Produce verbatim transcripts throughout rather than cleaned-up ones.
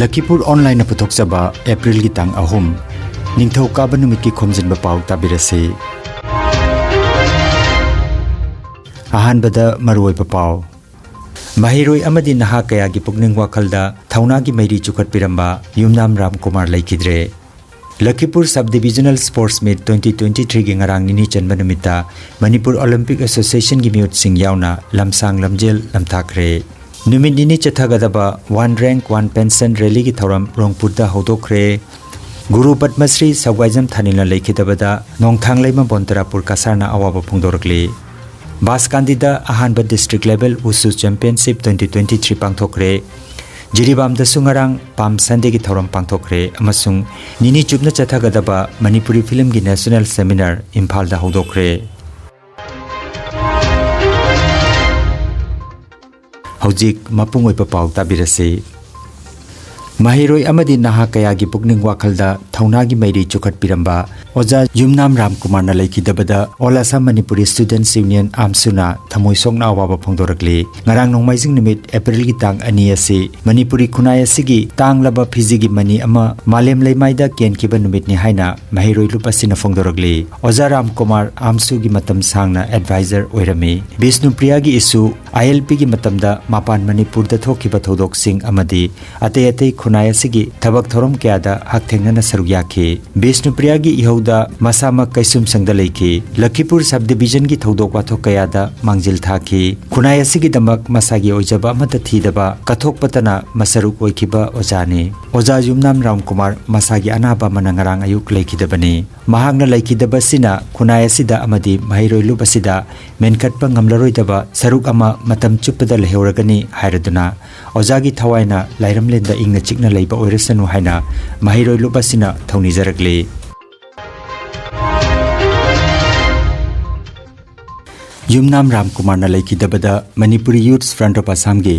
ꯂꯈꯤꯄꯨꯔ ꯑꯣꯟꯂꯥꯏꯟꯅ ꯄꯨꯊꯣꯛꯆꯕ ꯑꯦꯄ꯭ꯔꯤꯜꯒꯤ ꯇꯥꯡ ꯑꯍꯨꯝ, ꯅꯤꯡꯊꯧꯀꯥꯕ ꯅꯨꯃꯤꯠꯀꯤ ꯈꯣꯝꯖꯤꯟꯕ ꯄꯥꯎ ꯇꯥꯕꯤꯔꯁꯤ꯫ ꯑꯍꯥꯟꯕꯗ ꯃꯔꯨꯑꯣꯏꯕ ꯄꯥꯎ꯫ ꯃꯍꯩꯔꯣꯏ ꯑꯃꯗꯤ ꯅꯍꯥ ꯀꯌꯥꯒꯤ ꯄꯨꯛꯅꯤꯡ ꯋꯥꯈꯜꯗ ꯊꯧꯅꯥꯒꯤ ꯃꯩꯔꯤ ꯆꯨꯈꯠꯄꯤꯔꯝꯕ ꯌꯨꯝꯅꯥꯝ ꯔꯥꯝꯀꯨꯃꯥꯔ ꯂꯩꯈꯤꯗ꯭ꯔꯦ꯫ ꯂꯈꯤꯄꯨꯔ Sub Divisional Sports Meet twenty twenty-threeꯒꯤ ꯉꯔꯥꯡ ꯅꯤꯅꯤ ꯆꯟꯕ ꯅꯨꯃꯤꯠꯇ ꯃꯅꯤꯄꯨꯔ Olympic Associationꯒꯤ ꯃꯤꯍꯨꯠꯁꯤꯡ ꯌꯥꯎꯅ ꯂꯝꯁꯥꯡ ꯂꯝꯖꯦꯜ ꯂꯝꯊꯥꯈ꯭ꯔꯦ꯫ ꯅꯨꯃꯤꯠ ꯅꯤꯅꯤ ꯆꯠꯊꯒꯗꯕ One Rank One Pension Rallyꯒꯤ ꯊꯧꯔꯝ ꯔꯣꯡꯄꯨꯔꯗ ꯍꯧꯗꯣꯛꯈ꯭ꯔꯦ꯫ ꯒꯨꯔꯨ ꯄꯗꯃꯁ꯭ꯔꯤ ꯁꯧꯒꯥꯏꯖꯝ ꯊꯥꯅꯤꯜꯅ ꯂꯩꯈꯤꯗꯕꯗ ꯅꯣꯡꯊꯥꯡꯂꯩꯃ ꯕꯣꯟꯇꯔꯥꯄꯨꯔ ꯀꯁꯥꯔꯅ ꯑꯋꯥꯕ ꯐꯣꯡꯗꯣꯔꯛꯂꯤ꯫ ꯕꯥꯁꯀꯥꯟꯗꯤꯗ ꯑꯍꯥꯟꯕ District Level Wushu Championship twenty twenty-three ꯄꯥꯡꯊꯣꯛꯈ꯭ꯔꯦ꯫ ꯖꯤꯔꯤꯕꯥꯝꯗꯁꯨ ꯉꯔꯥꯡ Palm Sundayꯒꯤ ꯊꯧꯔꯝ ꯄꯥꯡꯊꯣꯛꯈ꯭ꯔꯦ ꯑꯃꯁꯨꯡ ꯅꯤꯅꯤ ꯆꯨꯞꯅ ꯆꯠꯊꯒꯗꯕ ꯃꯅꯤꯄꯨꯔꯤ ꯐꯤꯂꯝꯒꯤ National Seminar ꯏꯝꯐꯥꯜꯗ ꯍꯧꯗꯣꯛꯈ꯭ꯔꯦ꯫ ꯍꯧꯖꯤꯛ ꯃꯄꯨꯡ ꯑꯣꯏꯕ ꯄꯥꯎ ꯇꯥꯕꯤꯔꯁꯤ꯫ ꯃꯍꯩꯔꯣꯏ ꯑꯃꯗꯤ ꯅꯍꯥ ꯀꯌꯥꯒꯤ ꯄꯨꯛꯅꯤꯡ ꯋꯥꯈꯜꯗ ꯊꯧꯅꯥꯒꯤ ꯃꯩꯔꯤ ꯆꯨꯈꯠꯄꯤꯔꯝꯕ ꯑꯣꯖꯥ ꯌꯨꯝꯅꯥꯝ ꯔꯥꯝꯀꯨꯃꯥꯔꯅ ꯂꯩꯈꯤꯗꯕꯗ All Assam Manipuri Students Union, AMSUꯅ ꯊꯃꯣꯏ ꯁꯣꯛꯅ ꯑꯋꯥꯕ ꯐꯣꯡꯗꯣꯔꯛꯂꯤ꯫ ꯉꯔꯥꯡ ꯅꯣꯡꯃꯥꯏꯖꯤꯡ ꯅꯨꯃꯤꯠ ꯑꯦꯄ꯭ꯔꯤꯜꯒꯤ ꯇꯥꯡ ꯑꯅꯤ ꯑꯁꯤ ꯃꯅꯤꯄꯨꯔꯤ ꯈꯨꯟꯅꯥꯏ ꯑꯁꯤꯒꯤ ꯇꯥꯡꯂꯕ ꯐꯤꯖꯤꯒꯤ ꯃꯅꯤ ꯑꯃ ꯃꯥꯂꯦꯝ ꯂꯩꯃꯥꯏꯗ ꯀꯦꯟꯈꯤꯕ ꯅꯨꯃꯤꯠꯅꯤ ꯍꯥꯏꯅ ꯃꯍꯩꯔꯣꯏ ꯂꯨꯞ ꯑꯁꯤꯅ ꯐꯣꯡꯗꯣꯔꯛꯂꯤ꯫ ꯑꯣꯖꯥ ꯔꯥꯝꯀꯨꯃꯥꯔ AMSUꯒꯤ ꯃꯇꯝ ꯁꯥꯡꯅ advisor ꯑꯣꯏꯔꯝꯃꯤ꯫ ꯕꯤꯁꯅꯨꯄ꯭ꯔꯤꯌꯥꯒꯤ issue, ILPꯒꯤ ꯃꯇꯝꯗ ꯃꯄꯥꯟ ꯃꯅꯤꯄꯨꯔꯗ ꯊꯣꯛꯈꯤꯕ ꯊꯧꯗꯣꯛꯁꯤꯡ ꯑꯃꯗꯤ ꯑꯇꯩ ꯑꯇꯩ ꯈꯨꯟꯅꯥꯏ ꯑꯁꯤꯒꯤ ꯊꯕꯛ ꯊꯧꯔꯝ ꯀꯌꯥꯗ ꯍꯛꯊꯦꯡꯅꯅ ꯁꯔꯨꯛ ꯌꯥꯈꯤ꯫ ꯕꯤꯁꯅꯨꯄ꯭ꯔꯤꯌꯥꯒꯤ ꯏꯍꯧꯗ ꯃꯁꯥꯃꯛ ꯀꯩꯁꯨꯝꯁꯪꯗ ꯂꯩꯈꯤ꯫ ꯂꯈꯤꯄꯨꯔ Sub Divisionꯒꯤ ꯊꯧꯗꯣꯛ ꯋꯥꯊꯣꯛ ꯀꯌꯥꯗ ꯃꯥꯡꯖꯤꯜ ꯊꯥꯈꯤ꯫ ꯈꯨꯟꯅꯥꯏ ꯑꯁꯤꯒꯤꯗꯃꯛ ꯃꯁꯥꯒꯤ ꯑꯣꯏꯖꯕ ꯑꯃꯠꯇ ꯊꯤꯗꯕ ꯀꯠꯊꯣꯛꯄꯇꯅ ꯃꯁꯔꯨꯛ ꯑꯣꯏꯈꯤꯕ ꯑꯣꯖꯥꯅꯤ꯫ ꯑꯣꯖꯥ ꯌꯨꯝꯅꯥꯝ ꯔꯥꯝꯀꯨꯃꯥꯔ ꯃꯁꯥꯒꯤ ꯑꯅꯥꯕ ꯑꯃꯅ ꯉꯔꯥꯡ ꯑꯌꯨꯛ ꯂꯩꯈꯤꯗꯕꯅꯤ꯫ ꯃꯍꯥꯛꯅ ꯂꯩꯈꯤꯗꯕꯁꯤꯅ ꯈꯨꯟꯅꯥꯏ ꯑꯁꯤꯗ ꯑꯃꯗꯤ ꯃꯍꯩꯔꯣꯏ ꯂꯨꯞ ꯑꯁꯤꯗ ꯃꯦꯟꯈꯠꯄ ꯉꯝꯂꯔꯣꯏꯗꯕ ꯁꯔꯨꯛ ꯑꯃ ꯃꯇꯝ ꯆꯨꯞꯄꯗ ꯂꯩꯍꯧꯔꯒꯅꯤ ꯍꯥꯏꯔꯗꯨꯅ ꯑꯣꯖꯥꯒꯤ ꯊꯋꯥꯏꯅ ꯂꯥꯏꯔꯝꯂꯦꯟꯗ ꯏꯪꯅ ꯆꯤꯛꯅ ꯂꯩꯕ ꯑꯣꯏꯔꯁꯅꯨ ꯍꯥꯏꯅ ꯃꯍꯩꯔꯣꯏ ꯂꯨꯞ ꯑꯁꯤꯅ ꯊꯧꯅꯤꯖꯔꯛꯂꯤ꯫ ꯌꯨꯝꯅꯥꯝ ꯔꯥꯝꯀꯨꯃꯥꯔꯅ ꯂꯩꯈꯤꯗꯕꯗ Manipuri Youths Front of Assamꯒꯤ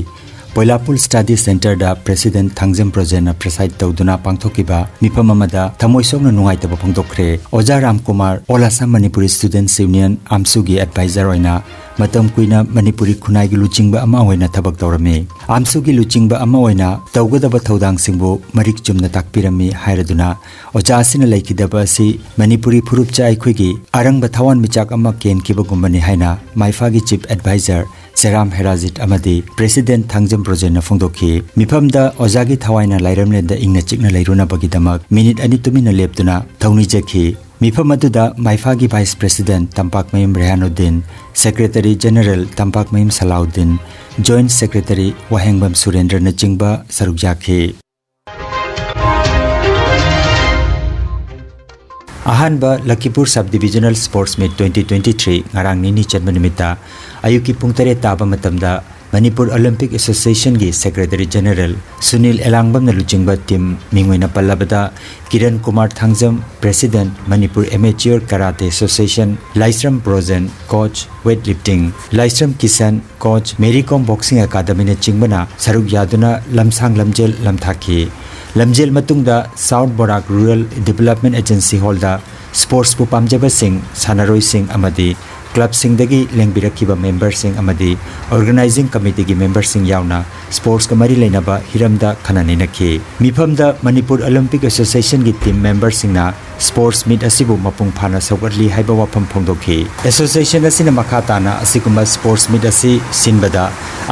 ꯀꯣꯏꯂꯥꯄꯨꯔ Study Centreꯗ President Thangjam ꯕ꯭ꯔꯣꯖꯦꯟꯅ preside ꯇꯧꯗꯨꯅ ꯄꯥꯡꯊꯣꯛꯈꯤꯕ ꯃꯤꯐꯝ ꯑꯃꯗ ꯊꯃꯣꯏ ꯁꯣꯛꯅ ꯅꯨꯡꯉꯥꯏꯇꯕ ꯐꯣꯡꯗꯣꯛꯈ꯭ꯔꯦ꯫ ꯑꯣꯖꯥ Ramkumar, All Assam Manipuri Students Union, AMSUꯒꯤ advisor ꯑꯣꯏꯅ ꯃꯇꯝ ꯀꯨꯏꯅ ꯃꯅꯤꯄꯨꯔꯤ ꯈꯨꯟꯅꯥꯏꯒꯤ ꯂꯨꯆꯤꯡꯕ ꯑꯃ ꯑꯣꯏꯅ ꯊꯕꯛ ꯇꯧꯔꯝꯃꯤ꯫ AMSUꯒꯤ ꯂꯨꯆꯤꯡꯕ ꯑꯃ ꯑꯣꯏꯅ ꯇꯧꯒꯗꯕ ꯊꯧꯗꯥꯡꯁꯤꯡꯕꯨ ꯃꯔꯤꯛ ꯆꯨꯝꯅ ꯇꯥꯛꯄꯤꯔꯝꯃꯤ ꯍꯥꯏꯔꯗꯨꯅ, ꯑꯣꯖꯥ ꯑꯁꯤꯅ ꯂꯩꯈꯤꯗꯕ ꯑꯁꯤ ꯃꯅꯤꯄꯨꯔꯤ ꯐꯨꯔꯨꯞꯆ ꯑꯩꯈꯣꯏꯒꯤ ꯑꯔꯪꯕ ꯊꯋꯥꯟꯃꯤꯆꯥꯛ ꯑꯃ ꯀꯦꯟꯈꯤꯕꯒꯨꯝꯕꯅꯤ ꯍꯥꯏꯅ ꯃꯥꯏꯐꯥꯒꯤ Chief Advisor ꯁꯦꯔꯥꯝ ꯍꯦꯔꯥꯖꯤꯠ ꯑꯃꯗꯤ President ꯊꯥꯡꯖꯝ ꯕ꯭ꯔꯣꯖꯦꯟꯅ ꯐꯣꯡꯗꯣꯛꯈꯤ꯫ ꯃꯤꯐꯝꯗ ꯑꯣꯖꯥꯒꯤ ꯊꯋꯥꯏꯅ ꯂꯥꯏꯔꯝꯂꯦꯟꯗ ꯏꯪꯅ ꯆꯤꯛꯅ ꯂꯩꯔꯨꯅꯕꯒꯤꯗꯃꯛ minute ꯑꯅꯤ ꯇꯨꯃꯤꯟꯅ ꯂꯦꯞꯇꯨꯅ ꯊꯧꯅꯤꯖꯈꯤ꯫ ꯃꯤꯐꯝ ꯑꯗꯨꯗ ꯃꯥꯏꯐꯥꯒꯤ Vice President ꯇꯝꯄꯥꯛꯃꯌꯨꯝ ꯔꯦꯍꯥꯅꯨꯗꯤꯟ, Secretary General ꯇꯝꯄꯥꯛꯃꯌꯨꯝ ꯁꯂꯥꯎꯗꯤꯟ, Joint Secretary ꯋꯥꯍꯦꯡꯕꯝ ꯁꯨꯔꯦꯟꯗ꯭ꯔꯅꯆꯤꯡꯕ ꯁꯔꯨꯛ ꯌꯥꯈꯤ꯫ ꯑꯍꯥꯟꯕ ꯂꯈꯤꯄꯨꯔ Sub Divisional Sports Meet twenty twenty three ꯉꯔꯥꯡ ꯅꯤꯅꯤ ꯆꯟꯕ ꯅꯨꯃꯤꯠꯇ ꯑꯌꯨꯛꯀꯤ ꯄꯨꯡ ꯇꯔꯦꯠ ꯇꯥꯕ ꯃꯇꯝꯗ Manipur Olympic Associationꯒꯤ Secretary General Sunil ꯑꯦꯂꯥꯡꯕꯝꯅ ꯂꯨꯆꯤꯡꯕ team, ꯃꯤꯡ ꯑꯣꯏꯅ ꯄꯜꯂꯕꯗ Kiran Kumar Thangjam, President, Manipur Amateur Karate Association, ꯂꯥꯏꯁ꯭ꯔꯝ ꯕ꯭ꯔꯣꯖꯦꯟ, Coach, Weightlifting, ꯂꯥꯏꯁ꯭ꯔꯝ Kisan, Coach, Mary Kom Boxing Academyꯅꯆꯤꯡꯕꯅ ꯁꯔꯨꯛ ꯌꯥꯗꯨꯅ ꯂꯝꯁꯥꯡ ꯂꯝꯖꯦꯜ ꯂꯝꯊꯥꯈꯤ꯫ ꯂꯝꯖꯦꯜ ꯃꯇꯨꯡꯗ South Barak Rural Development Agency Hallꯗ sportsꯄꯨ ꯄꯥꯝꯖꯕꯁꯤꯡ, ꯁꯥꯟꯅꯔꯣꯏꯁꯤꯡ ꯑꯃꯗꯤ clubꯁꯤꯡꯗꯒꯤ ꯂꯦꯡꯕꯤꯔꯛꯈꯤꯕ memberꯁꯤꯡ ꯑꯃꯗꯤ organizing committeeꯒꯤ memberꯁꯤꯡ ꯌꯥꯎꯅ sportsꯀ ꯃꯔꯤ ꯂꯩꯅꯕ ꯍꯤꯔꯝꯗ ꯈꯟꯅ ꯅꯩꯅꯈꯤ꯫ ꯃꯤꯐꯝꯗ Manipur Olympic Associationꯒꯤ team memberꯁꯤꯡꯅ sports meet ꯑꯁꯤꯕꯨ ꯃꯄꯨꯡ ꯐꯥꯅ ꯁꯧꯒꯠꯂꯤ ꯍꯥꯏꯕ ꯋꯥꯐꯝ ꯐꯣꯡꯗꯣꯛꯈꯤ꯫ Association ꯑꯁꯤꯅ ꯃꯈꯥ ꯇꯥꯅ ꯑꯁꯤꯒꯨꯝꯕ sports meet ꯑꯁꯤ ꯁꯤꯟꯕꯗ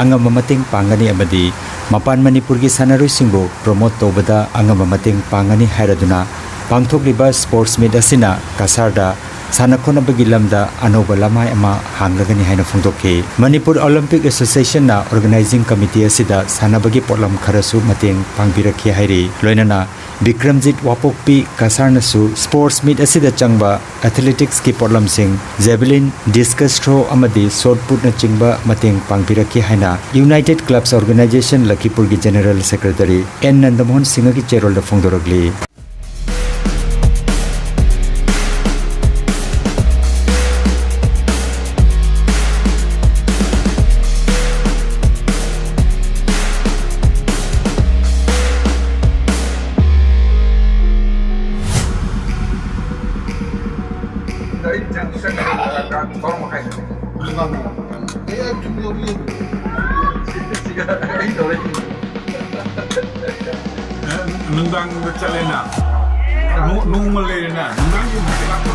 ꯑꯉꯝꯕ ꯃꯇꯦꯡ ꯄꯥꯡꯒꯅꯤ ꯑꯃꯗꯤ ꯃꯄꯥꯟ ꯃꯅꯤꯄꯨꯔꯒꯤ ꯁꯥꯟꯅꯔꯣꯏꯁꯤꯡꯕꯨ promote ꯇꯧꯕꯗ ꯑꯉꯝꯕ ꯃꯇꯦꯡ ꯄꯥꯡꯒꯅꯤ ꯍꯥꯏꯔꯗꯨꯅ, ꯄꯥꯡꯊꯣꯛꯂꯤꯕ sports meet ꯑꯁꯤꯅ ꯀꯁꯥꯔꯗ ꯁꯥꯟꯅ ꯈꯣꯠꯅꯕꯒꯤ ꯂꯝꯗ ꯑꯅꯧꯕ ꯂꯃꯥꯏ ꯑꯃ ꯍꯥꯡꯂꯒꯅꯤ ꯍꯥꯏꯅ ꯐꯣꯡꯗꯣꯛꯈꯤ꯫ ꯃꯅꯤꯄꯨꯔ Olympic Associationꯅ organizing committee ꯑꯁꯤꯗ ꯁꯥꯟꯅꯕꯒꯤ ꯄꯣꯠꯂꯝ ꯈꯔꯁꯨ ꯃꯇꯦꯡ ꯄꯥꯡꯕꯤꯔꯛꯈꯤ ꯍꯥꯏꯔꯤ꯫ ꯂꯣꯏꯅꯅ ꯕꯤꯀ꯭ꯔꯝꯖꯤꯠ ꯋꯥꯄꯣꯛꯄꯤ ꯀꯁꯥꯔꯅꯁꯨ sports meet ꯑꯁꯤꯗ ꯆꯪꯕ athleticsꯀꯤ ꯄꯣꯠꯂꯝꯁꯤꯡ, javelin, discus throw ꯑꯃꯗꯤ shot putꯅꯆꯤꯡꯕ ꯃꯇꯦꯡ ꯄꯥꯡꯕꯤꯔꯛꯈꯤ ꯍꯥꯏꯅ United Clubs Organisation ꯂꯈꯤꯄꯨꯔꯒꯤ General Secretary ꯑꯦꯟ ꯅꯟꯗꯃꯣꯍꯟ ꯁꯤꯡꯍꯒꯤ ꯆꯦꯔꯣꯜꯗ ꯐꯣꯡꯗꯣꯔꯛꯂꯤ꯫ ꯇꯔꯥ ꯃꯈꯥꯏꯗꯅꯦ꯫ ꯅꯨꯡꯗꯥꯡ꯫ ꯑꯦ, ꯑꯩ ꯇꯨꯝꯕ ꯌꯥꯎꯕ ꯌꯦꯡꯗꯦ꯫ ꯁꯤꯒ ꯑꯩ ꯇꯧꯔꯦ꯫ ꯅꯨꯡꯗꯥꯡꯗ ꯆꯠꯂꯦꯅ꯫ ꯅꯣ-, ꯅꯣꯡꯃ ꯂꯩꯔꯦꯅ꯫ ꯅꯨꯡꯗꯥꯡꯒꯤ ꯃꯩ ꯂꯥꯛꯄ꯫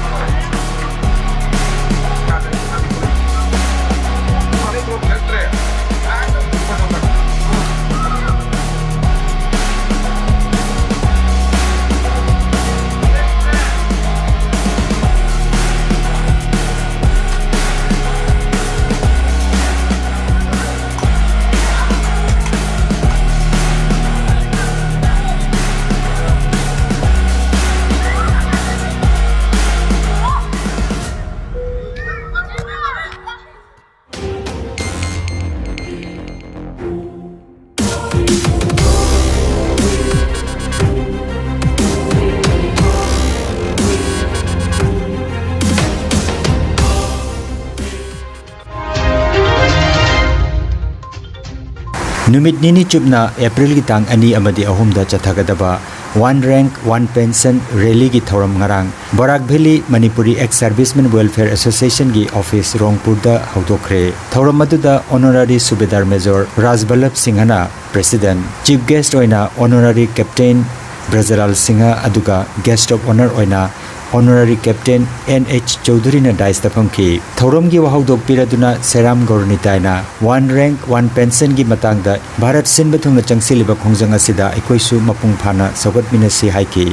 ꯅꯨꯃꯤꯠ ꯅꯤꯅꯤ ꯆꯨꯞꯅ ꯑꯦꯄ꯭ꯔꯤꯜꯒꯤ ꯇꯥꯡ ꯑꯅꯤ ꯑꯃꯗꯤ ꯑꯍꯨꯝꯗ ꯆꯠꯊꯒꯗꯕ One Rank One Pension Rally ꯒꯤ ꯊꯧꯔꯝ ꯉꯔꯥꯡ Barak valley Manipuri Ex Servicemen Welfare Association ꯒꯤ ꯑꯣꯐꯤꯁ ꯔꯣꯡꯄꯨꯔꯗ ꯍꯧꯗꯣꯛꯈ꯭ꯔꯦ꯫ ꯊꯧꯔꯝ ꯑꯗꯨꯗ Honorary Subedar Major ꯔꯥꯖꯕꯜꯂꯚ ꯁꯤꯡꯍꯅ President, Chief Guest ꯑꯣꯏꯅ Honorary Captain ꯕ꯭ꯔꯖꯂꯥꯜ ꯁꯤꯡꯍ, ꯑꯗꯨꯒ Guest of Honour ꯑꯣꯏꯅ Honorary Captain ꯑꯦꯟ ꯑꯩꯆ ꯆꯧꯙꯨꯔꯤꯅ ꯗꯥꯏꯁꯇ ꯐꯝꯈꯤ꯫ ꯊꯧꯔꯝꯒꯤ ꯋꯥꯍꯧꯗꯣꯛ ꯄꯤꯔꯗꯨꯅ ꯁꯦꯔꯥꯝ ꯒꯧꯔꯅꯤꯇꯥꯏꯅ One Rank One Pension ꯒꯤ ꯃꯇꯥꯡꯗ ꯚꯥꯔꯠ ꯁꯤꯟꯕ ꯊꯨꯡꯅ ꯆꯪꯁꯤꯜꯂꯤꯕ ꯈꯣꯡꯖꯪ ꯑꯁꯤꯗ ꯑꯩꯈꯣꯏꯁꯨ ꯃꯄꯨꯡ ꯐꯥꯅ ꯁꯧꯒꯠꯃꯤꯟꯅꯁꯤ ꯍꯥꯏꯈꯤ꯫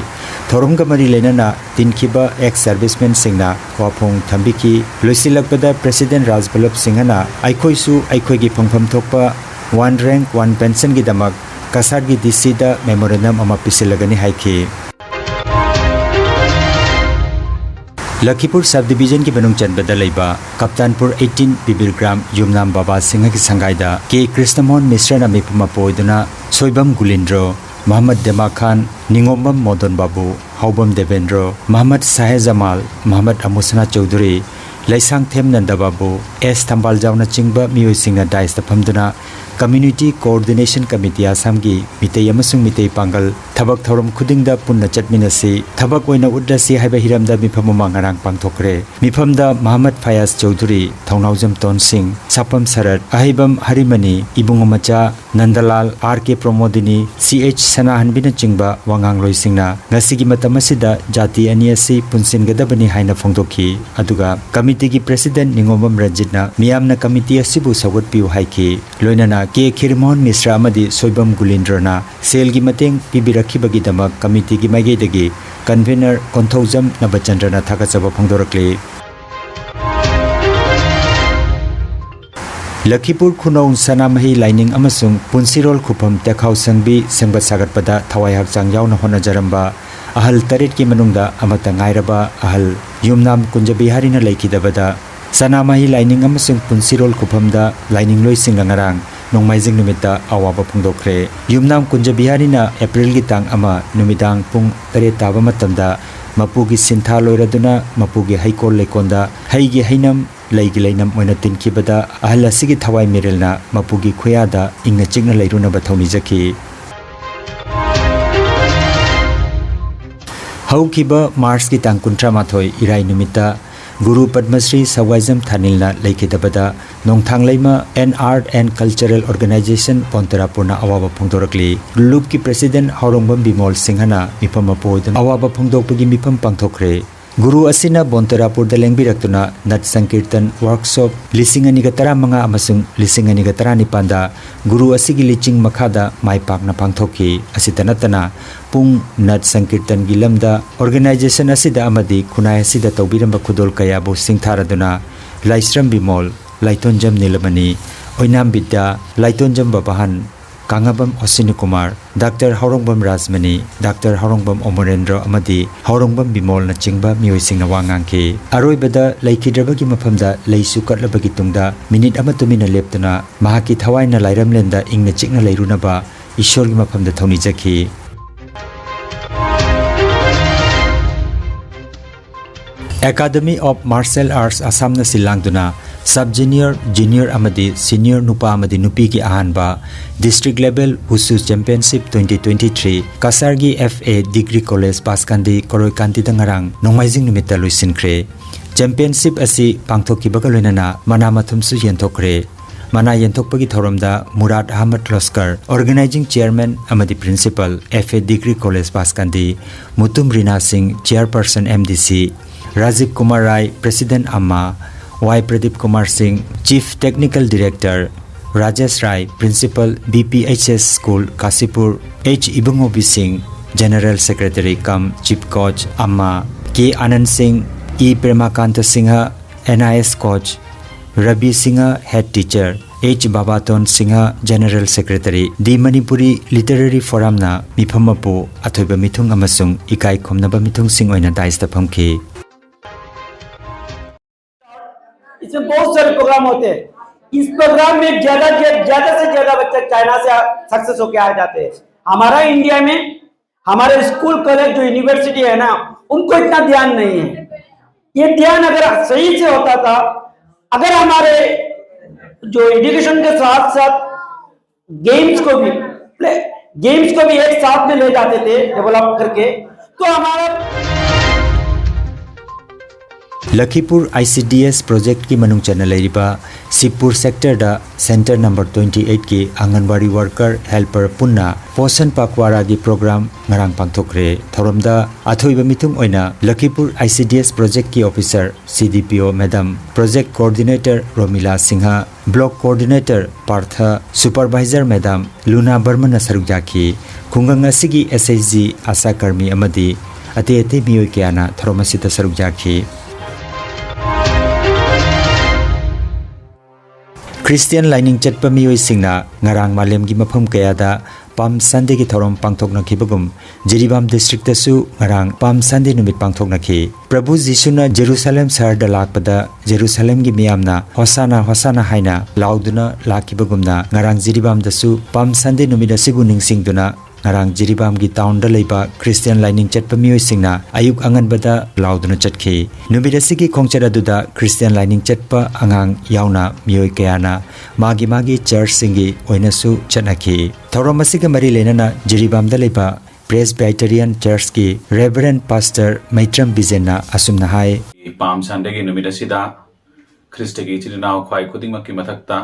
ꯊꯧꯔꯝꯒ ꯃꯔꯤ ꯂꯩꯅꯅ ꯇꯤꯟꯈꯤꯕ Ex Servicemen ꯁꯤꯡꯅ ꯋꯥꯐꯣꯡ ꯊꯝꯕꯤꯈꯤ꯫ ꯂꯣꯏꯁꯤꯜꯂꯛꯄꯗ President ꯔꯥꯖꯕꯜꯂꯚ ꯁꯤꯡꯍꯅ ꯑꯩꯈꯣꯏꯁꯨ ꯑꯩꯈꯣꯏꯒꯤ ꯐꯪꯐꯝ ꯊꯣꯛꯄ One Rank One Pension ꯒꯤꯗꯃꯛ ꯀꯁꯥꯔꯒꯤ ꯗꯤ ꯁꯤꯗ memorandum ꯑꯃ ꯄꯤꯁꯤꯜꯂꯒꯅꯤ ꯍꯥꯏꯈꯤ꯫ ꯂꯈꯤꯄꯨꯔ Sub Division ꯒꯤ ꯃꯅꯨꯡ ꯆꯟꯕꯗ ꯂꯩꯕ ꯀꯞꯇꯥꯟꯄꯨꯔ eighteen ꯕꯤꯕꯤꯔ ꯒ꯭ꯔꯥꯝ ꯌꯨꯝꯅꯥꯝ ꯕꯕꯥ ꯁꯤꯡꯍꯒꯤ ꯁꯪꯒꯥꯏꯗ ꯀꯦ ꯀ꯭ꯔꯤꯁꯅꯃꯣꯍꯟ ꯃꯤꯁ꯭ꯔꯅ ꯃꯤꯐꯝ ꯑꯄꯨ ꯑꯣꯏꯗꯨꯅ ꯁꯣꯏꯕꯝ ꯒꯨꯂꯤꯟꯗ꯭ꯔꯣ, ꯃꯍꯃꯗ ꯗꯦꯃꯥ ꯈꯥꯟ, ꯅꯤꯉꯣꯝꯕꯝ ꯃꯣꯗꯣꯟ ꯕꯥꯕꯨ, ꯍꯥꯎꯕꯝ ꯗꯦꯕꯦꯟꯗ꯭ꯔꯣ, ꯃꯍꯃꯗ ꯁꯥꯍꯦ ꯖꯃꯥꯜ, ꯃꯍꯃꯗ ꯑꯃꯨꯁꯅꯥ ꯆꯧꯙꯨꯔꯤ, ꯂꯩꯁꯥꯡꯊꯦꯝ ꯅꯟꯗꯕꯥꯕꯨ, ꯑꯦꯁ ꯊꯝꯕꯥꯜꯖꯥꯎꯅꯆꯤꯡꯕ ꯃꯤꯑꯣꯏꯁꯤꯡꯅ ꯗꯥꯏꯁꯇ ꯐꯝꯗꯨꯅ Community Coordination Committee ꯑꯁꯥꯝꯒꯤ ꯃꯤꯇꯩ ꯑꯃꯁꯨꯡ ꯃꯤꯇꯩ ꯄꯥꯡꯒꯜ ꯊꯕꯛ ꯊꯧꯔꯝ ꯈꯨꯗꯤꯡꯗ ꯄꯨꯟꯅ ꯆꯠꯃꯤꯟꯅꯁꯤ, ꯊꯕꯛ ꯑꯣꯏꯅ ꯎꯠꯂꯁꯤ ꯍꯥꯏꯕ ꯍꯤꯔꯝꯗ ꯃꯤꯐꯝ ꯑꯃ ꯉꯔꯥꯡ ꯄꯥꯡꯊꯣꯛꯈ꯭ꯔꯦ꯫ ꯃꯤꯐꯝꯗ ꯃꯍꯃꯗ ꯐꯌꯥꯖ ꯆꯧꯙꯨꯔꯤ, ꯊꯧꯅꯥꯎꯖꯝ ꯇꯣꯟꯁꯤꯡ, ꯁꯥꯄꯝ ꯁꯔꯠ, ꯑꯍꯩꯕꯝ ꯍꯔꯤꯃꯅꯤ, ꯏꯕꯨꯡꯉꯣ ꯃꯆꯥ ꯅꯟꯗꯂꯥꯜ, ꯑꯥꯔ ꯀꯦ ꯄ꯭ꯔꯃꯣꯗꯤꯅꯤ, ꯁꯤ ꯑꯩꯆ ꯁꯅꯥꯍꯟꯕꯤꯅꯆꯤꯡꯕ ꯋꯥꯉꯥꯡꯂꯣꯏꯁꯤꯡꯅ ꯉꯁꯤꯒꯤ ꯃꯇꯝ ꯑꯁꯤꯗ ꯖꯥꯇꯤ ꯑꯅꯤ ꯑꯁꯤ ꯄꯨꯟꯁꯤꯟꯒꯗꯕꯅꯤ ꯍꯥꯏꯅ ꯐꯣꯡꯗꯣꯛꯈꯤ꯫ ꯑꯗꯨꯒ ꯀꯃꯤꯇꯤꯒꯤ ꯄ꯭ꯔꯦꯁꯤꯗꯦꯟꯠ ꯅꯤꯉꯣꯝꯕꯝ ꯔꯟꯖꯤꯠꯅ ꯃꯤꯌꯥꯝꯅ ꯀꯃꯤꯇꯤ ꯑꯁꯤꯕꯨ ꯁꯧꯒꯠꯄꯤꯌꯨ ꯍꯥꯏꯈꯤ꯫ ꯂꯣꯏꯅꯅ ꯀꯦ ꯈꯤꯔꯃꯣꯍꯟ ꯃꯤꯁ꯭ꯔ ꯑꯃꯗꯤ ꯁꯣꯏꯕꯝ ꯒꯨꯂꯤꯟꯗ꯭ꯔꯅ ꯁꯦꯜꯒꯤ ꯃꯇꯦꯡ ꯄꯤꯕꯤꯔꯛꯈꯤꯕꯒꯤꯗꯃꯛ ꯀꯃꯤꯇꯤꯒꯤ ꯃꯥꯏꯀꯩꯗꯒꯤ ꯀꯟꯚꯦꯅꯔ ꯀꯣꯟꯊꯧꯖꯝ ꯅꯕꯆꯟꯗ꯭ꯔꯅ ꯊꯥꯒꯠꯆꯕ ꯐꯣꯡꯗꯣꯔꯛꯂꯤ꯫ ꯂꯈꯤꯄꯨꯔ ꯈꯨꯅꯧ ꯁꯅꯥꯃꯍꯤ ꯂꯥꯏꯅꯤꯡ ꯑꯃꯁꯨꯡ ꯄꯨꯟꯁꯤꯔꯣꯜ ꯈꯨꯐꯝ ꯇꯦꯈꯥꯎ ꯁꯪꯕꯤ ꯁꯦꯝꯒꯠ ꯁꯥꯒꯠꯄꯗ ꯊꯋꯥꯏ ꯍꯛꯆꯥꯡ ꯌꯥꯎꯅ ꯍꯣꯠꯅꯖꯔꯝꯕ ꯑꯍꯜ ꯇꯔꯦꯠꯀꯤ ꯃꯅꯨꯡꯗ ꯑꯃꯠꯇ ꯉꯥꯏꯔꯕ ꯑꯍꯜ ꯌꯨꯝꯅꯥꯝ ꯀꯨꯟꯖ ꯕꯤꯍꯥꯔꯤꯅ ꯂꯩꯈꯤꯗꯕꯗ ꯁꯅꯥꯃꯍꯤ ꯂꯥꯏꯅꯤꯡ ꯑꯃꯁꯨꯡ ꯄꯨꯟꯁꯤꯔꯣꯜ ꯈꯨꯐꯝꯗ ꯂꯥꯏꯅꯤꯡꯂꯣꯏꯁꯤꯡꯅ ꯉꯔꯥꯡ ꯅꯣꯡꯃꯥꯏꯖꯤꯡ ꯅꯨꯃꯤꯠꯇ ꯑꯋꯥꯕ ꯐꯣꯡꯗꯣꯛꯈ꯭ꯔꯦ꯫ ꯌꯨꯝꯅꯥꯝ ꯀꯨꯟꯖ ꯕꯤꯍꯥꯔꯤꯅ ꯑꯦꯄ꯭ꯔꯤꯜꯒꯤ ꯇꯥꯡ ꯑꯃ ꯅꯨꯃꯤꯗꯥꯡ ꯄꯨꯡ ꯇꯔꯦꯠ ꯇꯥꯕ ꯃꯇꯝꯗ ꯃꯄꯨꯒꯤ ꯁꯤꯟꯊꯥ ꯂꯣꯏꯔꯗꯨꯅ ꯃꯄꯨꯒꯤ ꯍꯩꯀꯣꯜ ꯂꯩꯀꯣꯜꯗ ꯍꯩꯒꯤ ꯍꯩꯅꯝ ꯂꯩꯒꯤ ꯂꯩꯅꯝ ꯑꯣꯏꯅ ꯇꯤꯟꯈꯤꯕꯗ ꯑꯍꯜ ꯑꯁꯤꯒꯤ ꯊꯋꯥꯏ ꯃꯤꯔꯦꯜꯅ ꯃꯄꯨꯒꯤ ꯈꯨꯌꯥꯗ ꯏꯪꯅ ꯆꯤꯛꯅ ꯂꯩꯔꯨꯅꯕ ꯊꯧꯅꯤꯖꯈꯤ꯫ ꯍꯧꯈꯤꯕ ꯃꯥꯔꯆꯀꯤ ꯇꯥꯡ ꯀꯨꯟꯊ꯭ꯔꯥ ꯃꯥꯊꯣꯏ ꯏꯔꯥꯏ ꯅꯨꯃꯤꯠꯇ ꯒꯨꯔꯨ ꯄꯗꯃꯁ꯭ꯔꯤ ꯁꯋꯥꯏꯖꯝ ꯊꯥꯅꯤꯜꯅ ꯂꯩꯈꯤꯗꯕꯗ Nongthangleima and art and cultural organisation ꯄꯣꯟꯇꯔꯥꯄꯨꯔꯅ ꯑꯋꯥꯕ ꯐꯣꯡꯗꯣꯔꯛꯂꯤ꯫ ꯂꯨꯞꯀꯤ ꯄ꯭ꯔꯦꯁꯤꯗꯦꯟꯠ ꯍꯥꯎꯔꯣꯡꯕꯝ ꯕꯤꯃꯣꯜ ꯁꯤꯡꯍꯅ ꯃꯤꯐꯝ ꯃꯄꯨ ꯑꯣꯏꯗꯨꯅ ꯑꯋꯥꯕ ꯐꯣꯡꯗꯣꯛꯄꯒꯤ ꯃꯤꯐꯝ ꯄꯥꯡꯊꯣꯛꯈ꯭ꯔꯦ꯫ ꯒꯨꯔꯨ ꯑꯁꯤꯅ ꯕꯣꯟꯇꯦꯔꯥꯄꯨꯔꯗ ꯂꯦꯡꯕꯤꯔꯛꯇꯨꯅ ꯅꯠ ꯁꯪꯀꯤꯔꯇꯟ ꯋꯥꯔꯛꯁꯣꯞ ꯂꯤꯁꯤꯡ ꯑꯅꯤꯒ ꯇꯔꯥꯃꯉꯥ ꯑꯃꯁꯨꯡ ꯂꯤꯁꯤꯡ ꯑꯅꯤꯒ ꯇꯔꯥꯅꯤꯄꯥꯟꯗ ꯒꯨꯔꯨ ꯑꯁꯤꯒꯤ ꯂꯤꯆꯤꯡ ꯃꯈꯥꯗ ꯃꯥꯏ ꯄꯥꯛꯅ ꯄꯥꯡꯊꯣꯛꯈꯤ꯫ ꯑꯁꯤꯇ ꯅꯠꯇꯅ ꯄꯨꯡ ꯅꯠ ꯁꯪꯀꯤꯔꯇꯟꯒꯤ ꯂꯝꯗ ꯑꯣꯔꯒꯅꯥꯏꯖꯦꯁꯟ ꯑꯁꯤꯗ ꯑꯃꯗꯤ ꯈꯨꯟꯅꯥꯏ ꯑꯁꯤꯗ ꯇꯧꯕꯤꯔꯝꯕ ꯈꯨꯗꯣꯜ ꯀꯌꯥꯕꯨ ꯁꯤꯡꯊꯥꯔꯗꯨꯅ ꯂꯥꯏꯁ꯭ꯔꯝ ꯕꯤꯃꯣꯜ, ꯂꯥꯏꯇꯣꯟꯖꯝ ꯅꯤꯂꯃꯅꯤ, ꯑꯣꯏꯅꯥꯝ ꯕꯤꯗ꯭ꯌꯥ, ꯂꯥꯏꯇꯣꯟꯖꯝ ꯕꯕꯥꯍꯟ, ꯀꯥꯉꯕꯝ ꯑꯁꯤꯅꯤ ꯀꯨꯃꯥꯔ, ꯗꯥꯛꯇꯔ ꯍꯥꯎꯔꯣꯡꯕꯝ ꯔꯥꯖꯃꯅꯤ, ꯗꯥꯛꯇꯔ ꯍꯥꯎꯔꯣꯡꯕꯝ ꯑꯃꯔꯦꯟꯗ꯭ꯔ ꯑꯃꯗꯤ ꯍꯥꯎꯔꯣꯡꯕꯝ ꯕꯤꯃꯣꯜꯅꯆꯤꯡꯕ ꯃꯤꯑꯣꯏꯁꯤꯡꯅ ꯋꯥ ꯉꯥꯡꯈꯤ꯫ ꯑꯔꯣꯏꯕꯗ ꯂꯩꯈꯤꯗ꯭ꯔꯕꯒꯤ ꯃꯐꯝꯗ ꯂꯩꯁꯨ ꯀꯠꯂꯕꯒꯤ ꯇꯨꯡꯗ ꯃꯤꯅꯤꯠ ꯑꯃ ꯇꯨꯃꯤꯟꯅ ꯂꯦꯞꯇꯨꯅ ꯃꯍꯥꯛꯀꯤ ꯊꯋꯥꯏꯅ ꯂꯥꯏꯔꯝꯂꯦꯟꯗ ꯏꯪꯅ ꯆꯤꯛꯅ ꯂꯩꯔꯨꯅꯕ ꯏꯁꯣꯔꯒꯤ ꯃꯐꯝꯗ ꯊꯧꯅꯤꯖꯈꯤ꯫ Academy of Martial Arts Assamꯅ ꯁꯤꯜ ꯂꯥꯡꯗꯨꯅ Sub Junior, Junior ꯑꯃꯗꯤ Senior ꯅꯨꯄꯥ ꯑꯃꯗꯤ ꯅꯨꯄꯤꯒꯤ ꯑꯍꯥꯟꯕ District Level Wushu Championship twenty twenty three ꯀꯁꯥꯔꯒꯤ F A Degree College ꯕꯥꯁꯀꯥꯟꯗꯤ ꯀꯣꯔꯣꯏꯀꯥꯟꯗꯤꯗ ꯉꯔꯥꯡ ꯅꯣꯡꯃꯥꯏꯖꯤꯡ ꯅꯨꯃꯤꯠꯇ ꯂꯣꯏꯁꯤꯟꯈ꯭ꯔꯦ꯫ Championship ꯑꯁꯤ ꯄꯥꯡꯊꯣꯛꯈꯤꯕꯒ ꯂꯣꯏꯅꯅ ꯃꯅꯥ ꯃꯊꯨꯝꯁꯨ ꯌꯦꯟꯊꯣꯛꯈ꯭ꯔꯦ꯫ ꯃꯅꯥ ꯌꯦꯟꯊꯣꯛꯄꯒꯤ ꯊꯧꯔꯝꯗ ꯃꯨꯔꯥꯗ ꯑꯍꯃꯗ ꯂꯣꯁꯀꯔ, Organizing Chairman ꯑꯃꯗꯤ Principal, F A Degree College ꯕꯥꯁꯀꯥꯟꯗꯤ, Mutum ꯔꯤꯅꯥ ꯁꯤꯡ, Chairperson M D C, Rajiv Kumar ꯔꯥꯏ, President ꯑꯃ, Y ꯄ꯭ꯔꯗꯤꯞ ꯀꯨꯃꯥꯔ ꯁꯤꯡ, Chief Technical Director, ꯔꯥꯖꯦꯁ ꯔꯥꯏ, Principal, B P H S School, Kashipur, H ꯏꯕꯨꯡꯉꯣꯕꯤ ꯁꯤꯡ, General Secretary cum Chief Coach ꯑꯃ, K ꯑꯅꯟ ꯁꯤꯡ, E ꯄ꯭ꯔꯦꯃꯥꯀꯥꯟꯇ Singh, N I S Coach, Ravi Singh, Head Teacher, H ꯕꯥꯕꯥꯇꯣꯟ Singh, General Secretary, D Manipuri Literary Forumꯅ ꯃꯤꯐꯝ ꯃꯄꯨ, ꯑꯊꯣꯏꯕ ꯃꯤꯊꯨꯡ ꯑꯃꯁꯨꯡ ꯏꯀꯥꯏ ꯈꯨꯝꯅꯕ ꯃꯤꯊꯨꯡꯁꯤꯡ ꯑꯣꯏꯅ dais ꯇ ꯐꯝꯈꯤ꯫ इसमें बहुत सारे प्रोग्राम होते हैं। इस प्रोग्राम में ज्यादा ज्यादा से ज्यादा बच्चे चाइना से सक्सेस होके आ जाते हैं। हमारा इंडिया में हमारे स्कूल, कॉलेज, जो यूनिवर्सिटी है ना, उनको इतना ध्यान नहीं है। ये ध्यान अगर सही से होता था, अगर हमारे जो एजुकेशन के साथ साथ गेम्स को भी प्ले गेम्स को भी एक साथ में ले जाते थे डेवलप करके, तो हमारा ꯂꯈꯤꯄꯨꯔ I C D S projectꯀꯤ ꯃꯅꯨꯡ ꯆꯟꯅ ꯂꯩꯔꯤꯕ ꯁꯤꯕꯄꯨꯔ sectorꯗ Centre number twenty eightꯀꯤ ꯑꯪꯒꯟꯋꯥꯔꯤ worker, helper ꯄꯨꯟꯅ ꯄꯣꯁꯟ ꯄꯥꯛꯋꯥꯔꯥꯒꯤ program ꯉꯔꯥꯡ ꯄꯥꯡꯊꯣꯛꯈ꯭ꯔꯦ꯫ ꯊꯧꯔꯝꯗ ꯑꯊꯣꯏꯕ ꯃꯤꯊꯨꯡ ꯑꯣꯏꯅ Lakhipur I C D S projectꯀꯤ officer, C D P O madam, project coordinator Romila Singh, block coordinator ꯄꯥꯔꯊ, supervisor madam ꯂꯨꯅꯥ ꯕꯔꯃꯟꯅ ꯁꯔꯨꯛ ꯌꯥꯈꯤ꯫ ꯈꯨꯡꯒꯪ ꯑꯁꯤꯒꯤ S H G, ꯑꯥꯁꯥ ꯀꯔꯃꯤ ꯑꯃꯗꯤ ꯑꯇꯩ ꯑꯇꯩ ꯃꯤꯑꯣꯏ ꯀꯌꯥꯅ ꯊꯧꯔꯝ ꯑꯁꯤꯗ ꯁꯔꯨꯛ ꯌꯥꯈꯤ꯫ ꯈ꯭ꯔꯤꯁꯇꯤꯌꯥꯟ ꯂꯥꯏꯅꯤꯡ ꯆꯠꯄ ꯃꯤꯑꯣꯏꯁꯤꯡꯅ ꯉꯔꯥꯡ ꯃꯥꯂꯦꯝꯒꯤ ꯃꯐꯝ ꯀꯌꯥꯗ Palm Sundayꯒꯤ ꯊꯧꯔꯝ ꯄꯥꯡꯊꯣꯛꯅꯈꯤꯕꯒꯨꯝ, ꯖꯤꯔꯤꯕꯥꯝ districtꯇꯁꯨ ꯉꯔꯥꯡ Palm Sunday ꯅꯨꯃꯤꯠ ꯄꯥꯡꯊꯣꯛꯅꯈꯤ꯫ ꯄ꯭ꯔꯚꯨ ꯖꯤꯁꯨꯅ ꯖꯦꯔꯨꯁꯥꯂꯦꯝ ꯁꯍꯔꯗ ꯂꯥꯛꯄꯗ ꯖꯦꯔꯨꯁꯥꯂꯦꯝꯒꯤ ꯃꯤꯌꯥꯝꯅ "ꯍꯣꯁꯥꯅꯥ, ꯍꯣꯁꯥꯅꯥ" ꯍꯥꯏꯅ ꯂꯥꯎꯗꯨꯅ ꯂꯥꯛꯈꯤꯕꯒꯨꯝꯅ, ꯉꯔꯥꯡ ꯖꯤꯔꯤꯕꯥꯝꯗꯁꯨ Palm Sunday ꯅꯨꯃꯤꯠ ꯑꯁꯤꯕꯨ ꯅꯤꯡꯁꯤꯡꯗꯨꯅ ꯉꯔꯥꯡ ꯖꯤꯔꯤꯕꯥꯝꯒꯤ ꯇꯥꯎꯟꯗ ꯂꯩꯕ ꯈ꯭ꯔꯤꯁꯇꯤꯌꯥꯟ ꯂꯥꯏꯅꯤꯡ ꯆꯠꯄ ꯃꯤꯑꯣꯏꯁꯤꯡꯅ ꯑꯌꯨꯛ ꯑꯉꯟꯕꯗ ꯂꯥꯎꯗꯨꯅ ꯆꯠꯈꯤ꯫ ꯅꯨꯃꯤꯠ ꯑꯁꯤꯒꯤ ꯈꯣꯡꯆꯠ ꯑꯗꯨꯗ ꯈ꯭ꯔꯤꯁꯇꯤꯌꯥꯟ ꯂꯥꯏꯅꯤꯡ ꯆꯠꯄ ꯑꯉꯥꯡ ꯌꯥꯎꯅ ꯃꯤꯑꯣꯏ ꯀꯌꯥꯅ ꯃꯥꯒꯤ ꯃꯥꯒꯤ ꯆꯔꯆꯁꯤꯡꯒꯤ ꯑꯣꯏꯅꯁꯨ ꯆꯠꯅꯈꯤ꯫ ꯊꯧꯔꯝ ꯑꯁꯤꯒ ꯃꯔꯤ ꯂꯩꯅꯅ ꯖꯤꯔꯤꯕꯥꯝꯗ ꯂꯩꯕ ꯄ꯭ꯔꯦꯁꯕꯥꯏꯇꯔꯤꯌꯥꯟ ꯆꯔꯆꯀꯤ ꯔꯦꯚꯔꯦꯟ ꯄꯥꯁꯇꯔ ꯃꯩꯇ꯭ꯔꯝ ꯕꯤꯖꯦꯟꯅ ꯑꯁꯨꯝꯅ ꯍꯥꯏ꯫ ꯄꯥꯝ ꯁꯟꯗꯦꯒꯤ ꯅꯨꯃꯤꯠ ꯑꯁꯤꯗ ꯈ꯭ꯔꯤꯁꯇꯒꯤ ꯏꯆꯤꯜ ꯏꯅꯥꯎ ꯈ꯭ꯋꯥꯏ ꯈꯨꯗꯤꯡꯃꯛꯀꯤ ꯃꯊꯛꯇ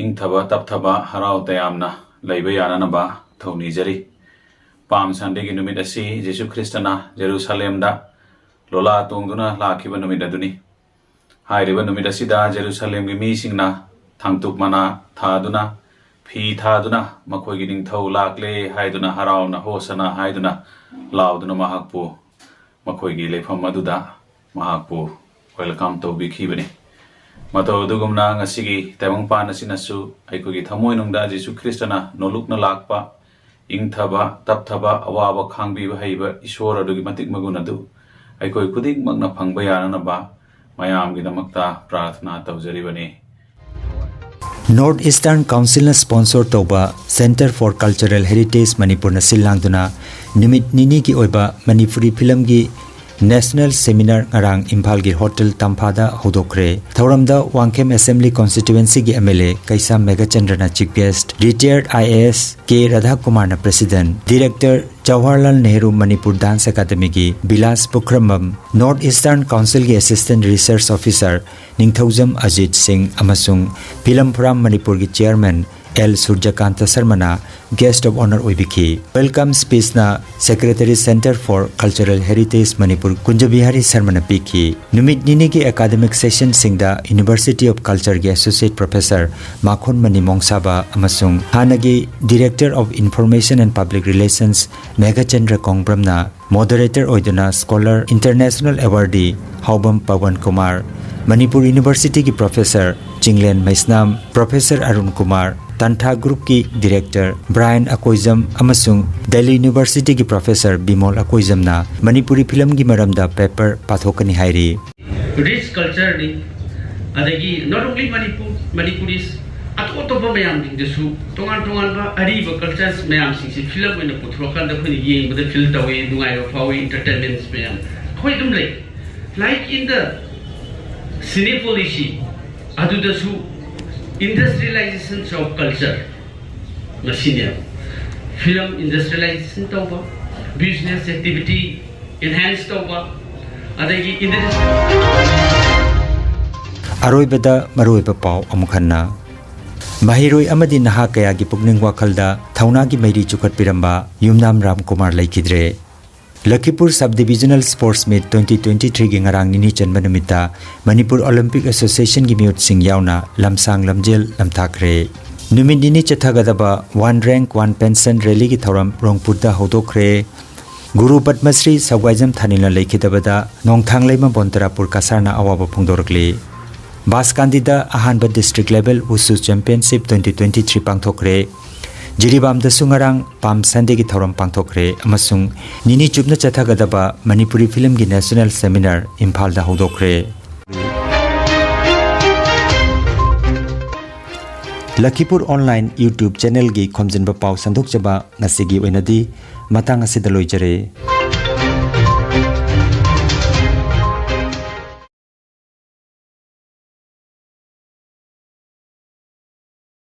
ꯏꯪꯊꯕ ꯇꯞꯊꯕ ꯍꯔꯥꯎ ꯇꯌꯥꯝꯅ ꯂꯩꯕ ꯌꯥꯅꯅꯕ ꯊꯧꯅꯤꯖꯔꯤ꯫ ꯄꯥꯝ ꯁꯟꯗꯦꯒꯤ ꯅꯨꯃꯤꯠ ꯑꯁꯤ ꯖꯤꯁꯨ ꯈ꯭ꯔꯤꯁꯇꯅ ꯖꯦꯔꯨꯁꯂꯦꯝꯗ ꯂꯣꯂꯥ ꯇꯣꯡꯗꯨꯅ ꯂꯥꯛꯈꯤꯕ ꯅꯨꯃꯤꯠ ꯑꯗꯨꯅꯤ꯫ ꯍꯥꯏꯔꯤꯕ ꯅꯨꯃꯤꯠ ꯑꯁꯤꯗ ꯖꯦꯔꯨꯁꯂꯦꯝꯒꯤ ꯃꯤꯁꯤꯡꯅ ꯊꯥꯡꯇꯨꯞ ꯃꯅꯥ ꯊꯥꯗꯨꯅ, ꯐꯤ ꯊꯥꯗꯨꯅ, ꯃꯈꯣꯏꯒꯤ ꯅꯤꯡꯊꯧ ꯂꯥꯛꯂꯦ ꯍꯥꯏꯗꯨꯅ ꯍꯔꯥꯎꯅ ꯍꯣꯁꯅ ꯍꯥꯏꯗꯨꯅ ꯂꯥꯎꯗꯨꯅ ꯃꯍꯥꯛꯄꯨ ꯃꯈꯣꯏꯒꯤ ꯂꯩꯐꯝ ꯑꯗꯨꯗ ꯃꯍꯥꯛꯄꯨ ꯋꯦꯜꯀꯝ ꯇꯧꯕꯤꯈꯤꯕꯅꯤ꯫ ꯃꯇꯧ ꯑꯗꯨꯒꯨꯝꯅ ꯉꯁꯤꯒꯤ ꯇꯥꯏꯕꯪꯄꯥꯟ ꯑꯁꯤꯅꯁꯨ ꯑꯩꯈꯣꯏꯒꯤ ꯊꯃꯣꯏꯅꯨꯡꯗ ꯖꯤꯁꯨ ꯈ꯭ꯔꯤꯁꯇꯅ ꯅꯣꯂꯨꯛꯅ ꯂꯥꯛꯄ, ꯏꯪꯊꯕ, ꯇꯞꯊꯕ, ꯑꯋꯥꯕ ꯈꯥꯡꯕꯤꯕ ꯍꯩꯕ ꯏꯁꯣꯔ ꯑꯗꯨꯒꯤ ꯃꯇꯤꯛ ꯃꯒꯨꯟ ꯑꯗꯨ ꯑꯩꯈꯣꯏ ꯈꯨꯗꯤꯡꯃꯛꯅ ꯐꯪꯕ ꯌꯥꯅꯅꯕ ꯃꯌꯥꯝꯒꯤꯗꯃꯛꯇ ꯄ꯭ꯔꯥꯔꯊꯅꯥ ꯇꯧꯖꯔꯤꯕꯅꯤ꯫ ꯅꯣꯔꯠ ꯏꯁꯇꯔꯟ ꯀꯥꯎꯟꯁꯤꯜꯅ ꯁ꯭ꯄꯣꯟꯁꯣꯔ ꯇꯧꯕ Centre for Cultural Heritage ꯃꯅꯤꯄꯨꯔꯅ ꯁꯤꯜ ꯂꯥꯡꯗꯨꯅ ꯅꯨꯃꯤꯠ ꯅꯤꯅꯤꯒꯤ ꯑꯣꯏꯕ ꯃꯅꯤꯄꯨꯔꯤ ꯐꯤꯂꯝꯒꯤ ꯅꯦꯁꯅꯦꯜ ꯁꯦꯃꯤꯅꯥꯔ ꯉꯔꯥꯡ ꯏꯝꯐꯥꯜꯒꯤ ꯍꯣꯇꯦꯜ ꯇꯝꯐꯥꯗ ꯍꯧꯗꯣꯛꯈ꯭ꯔꯦ꯫ ꯊꯧꯔꯝꯗ ꯋꯥꯡꯈꯦꯝ ꯑꯦꯁꯦꯝꯕ꯭ꯂꯤ ꯀꯣꯟꯁꯇꯤꯇ꯭ꯋꯦꯟꯁꯤꯒꯤ ꯑꯦꯝ ꯑꯦꯜ ꯑꯦ ꯀꯩꯁꯥꯝ ꯃꯦꯘꯆꯟꯗ꯭ꯔꯅ ꯆꯤꯐ ꯒꯦꯁ꯭ꯠ, ꯔꯤꯇꯥꯌꯔꯗ ꯑꯥꯏ ꯑꯦ ꯑꯦꯁ ꯀꯦ ꯔꯥꯙꯥꯀꯨꯃꯥꯔꯅ president, director Jawaharlal Nehru Manipur dance ꯑꯦꯀꯥꯗꯃꯤꯒꯤ ꯕꯤꯂꯥꯁ ꯄꯨꯈ꯭ꯔꯝꯕꯝ, ꯅꯣꯔꯠ ꯏꯁꯇꯔꯟ ꯀꯥꯎꯟꯁꯤꯜꯒꯤ assistant research officer Ningthoujam Ajit Singh ꯑꯃꯁꯨꯡ ꯐꯤꯂꯝ ꯐꯣꯔꯝ ꯃꯅꯤꯄꯨꯔꯒꯤ ꯆꯤꯌꯥꯔꯃꯦꯟ ꯑꯦꯜ ꯁꯨꯔꯖꯀꯥꯟꯇ ꯁꯔꯃꯅ ꯒꯦꯁ꯭ꯠ ꯑꯣꯐ ꯑꯣꯅꯔ ꯑꯣꯏꯕꯤꯈꯤ꯫ ꯋꯦꯜꯀꯝ ꯁ꯭ꯄꯤꯆꯅ secretary, Centre for Cultural Heritage Manipur Kunjabihari ꯁꯔꯃꯅ ꯄꯤꯈꯤ꯫ ꯅꯨꯃꯤꯠ ꯅꯤꯅꯤꯒꯤ ꯑꯦꯀꯥꯗꯃꯤꯛ ꯁꯦꯁꯟꯁꯤꯡꯗ ꯌꯨꯅꯤꯚꯔꯁꯤꯇꯤ ꯑꯣꯐ ꯀꯜꯆꯔꯒꯤ ꯑꯦꯁꯣꯁꯤꯌꯦꯠ ꯄ꯭ꯔꯣꯐꯦꯁꯔ ꯃꯥꯈꯣꯟꯃꯅꯤ ꯃꯣꯡꯁꯥꯕ ꯑꯃꯁꯨꯡ ꯍꯥꯟꯅꯒꯤ director of information and public relations Meghachandra ꯀꯣꯡꯕ꯭ꯔꯝꯅ ꯃꯣꯗꯔꯦꯇꯔ ꯑꯣꯏꯗꯨꯅ scholar international awardee Haobam Pawan Kumar, Manipur ꯌꯨꯅꯤꯚꯔꯁꯤꯇꯤꯒꯤ ꯄ꯭ꯔꯣꯐꯦꯁꯔ ꯆꯤꯡꯂꯦꯟ ꯃꯩꯁꯅꯥꯝ, ꯄ꯭ꯔꯣꯐꯦꯁꯔ ꯑꯔꯨꯟ ꯀꯨꯃꯥꯔ, ꯇꯟꯊꯥ ꯒ꯭ꯔꯨꯞꯀꯤ ꯗꯤꯔꯦꯛꯇꯔ ꯕ꯭ꯔꯥꯌꯟ ꯑꯀꯣꯏꯖꯝ ꯑꯃꯁꯨꯡ ꯗꯦꯜꯂꯤ ꯌꯨꯅꯤꯚꯔꯁꯤꯇꯤꯒꯤ ꯄ꯭ꯔꯣꯐꯦꯁꯔ ꯕꯤꯃꯣꯜ ꯑꯀꯣꯏꯖꯝꯅ ꯃꯅꯤꯄꯨꯔꯤ ꯐꯤꯂꯝꯒꯤ ꯃꯔꯝꯗ ꯄꯦꯄꯔ ꯄꯥꯊꯣꯛꯀꯅꯤ ꯍꯥꯏꯔꯤ꯫ ꯔꯤꯆ ꯀꯜꯆꯔꯅꯤ꯫ ꯑꯗꯒꯤ not only Manipur, Manipuris, ꯑꯇꯣꯞ ꯑꯇꯣꯞꯄ ꯃꯌꯥꯝꯁꯤꯡꯗꯁꯨ ꯇꯣꯉꯥꯟ ꯇꯣꯉꯥꯟꯕ ꯑꯔꯤꯕ ꯀꯜꯆꯔꯁ ꯃꯌꯥꯝꯁꯤꯡꯁꯤ ꯐꯤꯂꯝ ꯑꯣꯏꯅ ꯄꯨꯊꯣꯔꯛꯀꯥꯟꯗ ꯑꯩꯈꯣꯏꯅ ꯌꯦꯡꯕꯗ ꯐꯤꯜ ꯇꯧꯏ, ꯅꯨꯡꯉꯥꯏꯕ ꯐꯥꯎꯏ, ꯏꯟꯇꯔꯇꯦꯟꯃꯦꯟꯁ ꯃꯌꯥꯝ ꯑꯩꯈꯣꯏ ꯑꯗꯨꯝ ꯂꯩ꯫ Like in the cine policy, ꯑꯗꯨꯗꯁꯨ industrialization of culture ꯃꯁꯤꯅꯦꯕ꯫ ꯐꯤꯂꯝ ꯏꯟꯗꯁꯇ꯭ꯔꯤꯌꯦꯂꯥꯏꯖꯦꯁꯟ ꯇꯧꯕ, ꯕꯤꯖꯤꯅꯦꯁ ꯑꯦꯛꯇꯤꯚꯤꯇꯤ ꯑꯦꯟꯍꯦꯟꯁ ꯇꯧꯕ, ꯑꯗꯒꯤ ꯏꯟꯗꯁꯇ꯭ꯔꯤ ꯑꯔꯣꯏꯕꯗ ꯃꯔꯨꯑꯣꯏꯕ ꯄꯥꯎ ꯑꯃꯨꯛ ꯍꯟꯅ꯫ ꯃꯍꯩꯔꯣꯏ ꯑꯃꯗꯤ ꯅꯍꯥ ꯀꯌꯥꯒꯤ ꯄꯨꯛꯅꯤꯡ ꯋꯥꯈꯜꯗ ꯊꯧꯅꯥꯒꯤ ꯃꯩꯔꯤ ꯆꯨꯈꯠꯄꯤꯔꯝꯕ ꯌꯨꯝꯅꯥꯝ ꯔꯥꯝꯀꯨꯃꯥꯔ ꯂꯩꯈꯤꯗ꯭ꯔꯦ꯫ ꯂꯈꯤꯄꯨꯔ Sub Divisional Sports Meet twenty twenty three ꯒꯤ ꯉꯔꯥꯡ ꯅꯤꯅꯤ ꯆꯟꯕ ꯅꯨꯃꯤꯠꯇ ꯃꯅꯤꯄꯨꯔ ꯑꯣꯂꯤꯝꯄꯤꯛ ꯑꯦꯁꯣꯁꯤꯌꯦꯁꯟꯒꯤ ꯃꯤꯍꯨꯠꯁꯤꯡ ꯌꯥꯎꯅ ꯂꯝꯁꯥꯡ ꯂꯝꯖꯦꯜ ꯂꯝꯊꯥꯈ꯭ꯔꯦ꯫ ꯅꯨꯃꯤꯠ ꯅꯤꯅꯤ ꯆꯠꯊꯒꯗꯕ One Rank One Pension Rally ꯒꯤ ꯊꯧꯔꯝ ꯔꯣꯡꯄꯨꯔꯗ ꯍꯧꯗꯣꯛꯈ꯭ꯔꯦ꯫ ꯒꯨꯔꯨ ꯄꯗꯃꯁ꯭ꯔꯤ ꯁꯧꯒꯥꯏꯖꯝ ꯊꯥꯅꯤꯜꯅ ꯂꯩꯈꯤꯗꯕꯗ ꯅꯣꯡꯊꯥꯡꯂꯩꯃ ꯕꯣꯟꯇꯔꯥꯄꯨꯔ ꯀꯁꯥꯔꯅ ꯑꯋꯥꯕ ꯐꯣꯡꯗꯣꯔꯛꯂꯤ꯫ ꯕꯥꯁꯀꯥꯟꯗꯤꯗ ꯑꯍꯥꯟꯕ district level wushu championship twenty twenty three ꯄꯥꯡꯊꯣꯛꯈ꯭ꯔꯦ꯫ ꯖꯤꯔꯤꯕꯥꯝꯗꯁꯨ ꯉꯔꯥꯡ ꯄꯥꯝ ꯁꯟꯗꯦꯒꯤ ꯊꯧꯔꯝ ꯄꯥꯡꯊꯣꯛꯈ꯭ꯔꯦ ꯑꯃꯁꯨꯡ ꯅꯤꯅꯤ ꯆꯨꯞꯅ ꯆꯠꯊꯒꯗꯕ ꯃꯅꯤꯄꯨꯔꯤ ꯐꯤꯂꯝꯒꯤ ꯅꯦꯁꯅꯦꯜ ꯁꯦꯃꯤꯅꯥꯔ ꯏꯝꯐꯥꯜꯗ ꯍꯧꯗꯣꯛꯈ꯭ꯔꯦ꯫ ꯂꯈꯤꯄꯨꯔ ꯑꯣꯟꯂꯥꯏꯟ YouTube ꯆꯦꯅꯦꯜꯒꯤ ꯈꯣꯝꯖꯤꯟꯕ ꯄꯥꯎ ꯁꯟꯗꯣꯛꯆꯕ ꯉꯁꯤꯒꯤ ꯑꯣꯏꯅꯗꯤ ꯃꯇꯥꯡ ꯑꯁꯤꯗ ꯂꯣꯏꯖꯔꯦ꯫